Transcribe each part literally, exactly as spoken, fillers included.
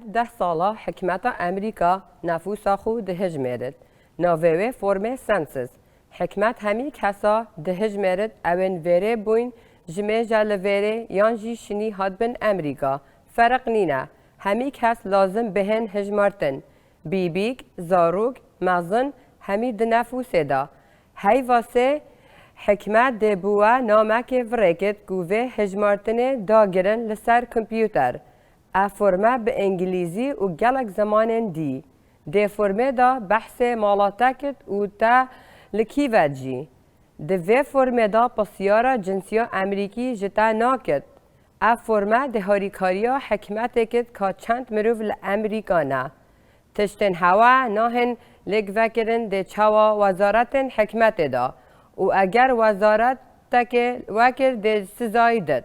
Deh sala hikmeta Amerîka nefûsa xwe dihijmêrit navê wê formê census. Hikmet hemî kesa dihijmêrit ewên vêrê bûyn ji mêja li vêrê yan jî şinî hatbin Amerîka. Ferq nîne. Hemî kes lazim bihên hijmartin. Bîbîk, zarok, mezin hemî di nefûsê de. Heyva sê hikmet dê bi we namekê virêkit ku vê hijmartinê dagirin li ser kompûter. Ev forme bi îngilîzî û gelek zimanên dî. Dê formê de behsê mala te kit û te li kî ve cî. Di vê formê de pisyara cinsiya Amerîkî ji te nakit. Ev forme dê harîkariya hikmetê kit ka çend mirov li Amerîka ne. Tiştên hewa nahên lêkvekirin dê çawa wezaretên hikmetê de û eger wezaretekê wekir dê sizayî dit.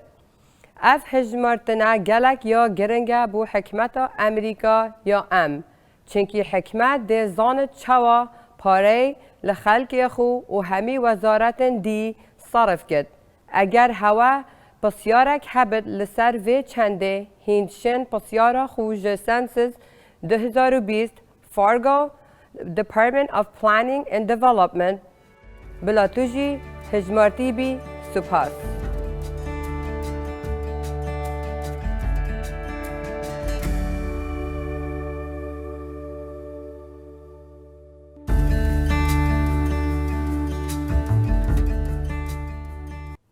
Ev hijmartine gelek ya giring e bo hikmeta Amerîka ya em, çimkî hikmet dê zanit çawa parey li xelkê xwe û hemî wezaretên dî serif kit. Eger hewe pisyarek hebit li ser vê çendê, hîn şên pisyara xwe ji Census du hezar û bîst, Fargo, Department of Planning and Development, bila tu jî hijmartî bî, spas.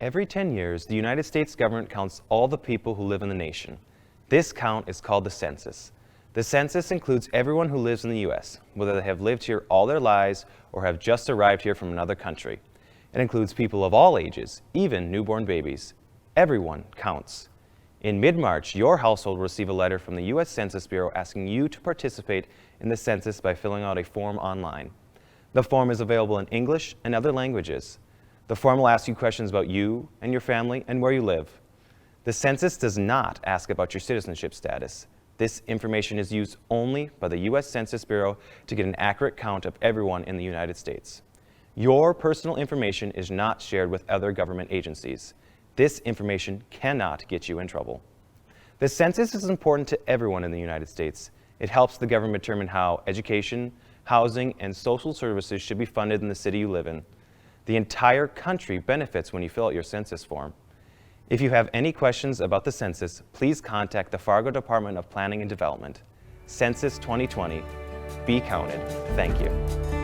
Every ten years, the United States government counts all the people who live in the nation. This count is called the census. The census includes everyone who lives in the U S, whether they have lived here all their lives or have just arrived here from another country. It includes people of all ages, even newborn babies. Everyone counts. In mid-March, your household will receive a letter from the U S Census Bureau asking you to participate in the census by filling out a form online. The form is available in English and other languages. The form will ask you questions about you and your family and where you live. The census does not ask about your citizenship status. This information is used only by the U S Census Bureau to get an accurate count of everyone in the United States. Your personal information is not shared with other government agencies. This information cannot get you in trouble. The census is important to everyone in the United States. It helps the government determine how education, housing, and social services should be funded in the city you live in. The entire country benefits when you fill out your census form. If you have any questions about the census, please contact the Fargo Department of Planning and Development. Census twenty twenty. Be counted. Thank you.